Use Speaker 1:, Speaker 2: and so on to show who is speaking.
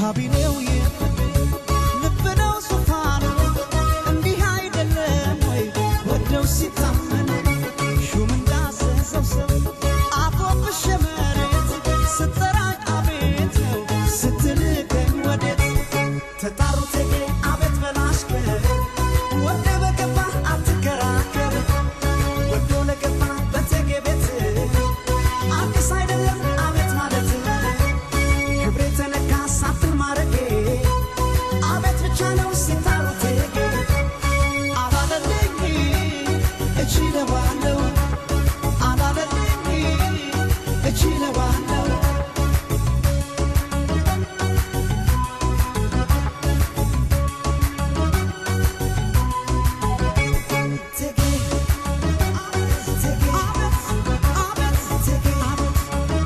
Speaker 1: ካቢኔው ልብ ነው ዙፋኑ፣ እንዲህ አይደለም ወይ ወደው ሲታመን? ሹም እንዳዘዘው ሰው አጎንብሼ መሬት ስጠራኝ አቤት ነው፣ ስትልከኝ ወዴት? ተጣሩ ቴጌ አቤት በላሽከር፣ ወደ በገባ አትከራከር። ወዶ ለገባ በቴጌ ቤት አዲስ አይደለም አቤት ማለት። ክብሬ ተነካ ሳትል ማረጌ፣ አቤት ብቻ ነው ሲታሩ ቴጌ። አላለልኝ እችለዋለሁ፣ አላለልኝ እችለዋለሁ።